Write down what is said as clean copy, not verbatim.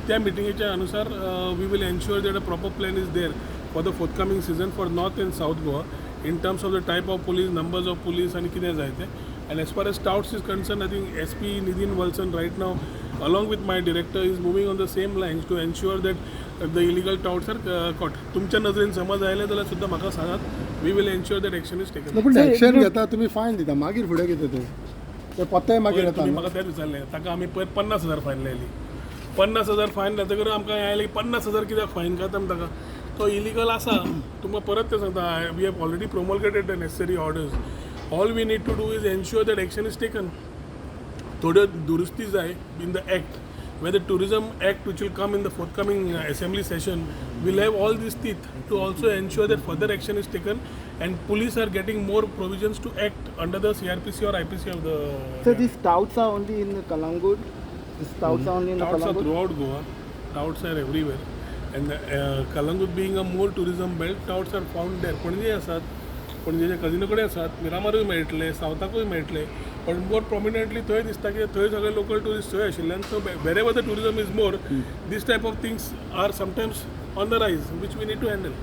त्या मिटिंगेच्या अनुसार we will ensure that a proper plan is there for the forthcoming season for North and South Goa in terms of the type of police, numbers of police आनी कितें जाय तें. And as far as touts is concerned, I think SP Nidhin Valsan right now, along with my director, is moving on the same lines to ensure that the illegal touts are caught. तुमच्या नजरेन समज आयले जाल्यार सुद्दां म्हाका सांगात, we will ensure that action is taken. पूण action घेता तुमी, फायन दिता, मागीर फुडें कितें तें ते पत्ते मागीर येता तुमी न्हू. म्हाका तेंच विचारलें. ताका आमी पयर 50,000 फायन लायली. 50,000 फायन जातकर आमकां हें आयलें की 50,000 कित्याक फायन खाता आमी ताका? तो इलिगल आसा. तुमकां परत तें सांगता, we have already promulgated the necessary orders. All we need to do is ensure that action is taken. थोड्यो दुरुस्ती जाय in the act, where the Tourism Act, which will come in the forthcoming assembly session, will have all these teeth to also ensure that further action is taken and police are getting more provisions to act under the CrPC or IPC of the. So these touts are only in Calangute? These touts are only in the Touts are Calangute? Throughout Goa. Touts are everywhere. And Calangute being a more tourism belt, touts are found there. Panaji आसात, पणजेच्या कजिनो कडेन आसात, मिरामारूय मेळटले, सावथाकूय मेळटले, पण मोर प्रोमिनंटली थंय दिसता की थंय सगळे लोकल ट्युरिस्ट थंय आशिल्ल्यान, so wherever the tourism is more, this type of things are sometimes on the rise, which we need to handle.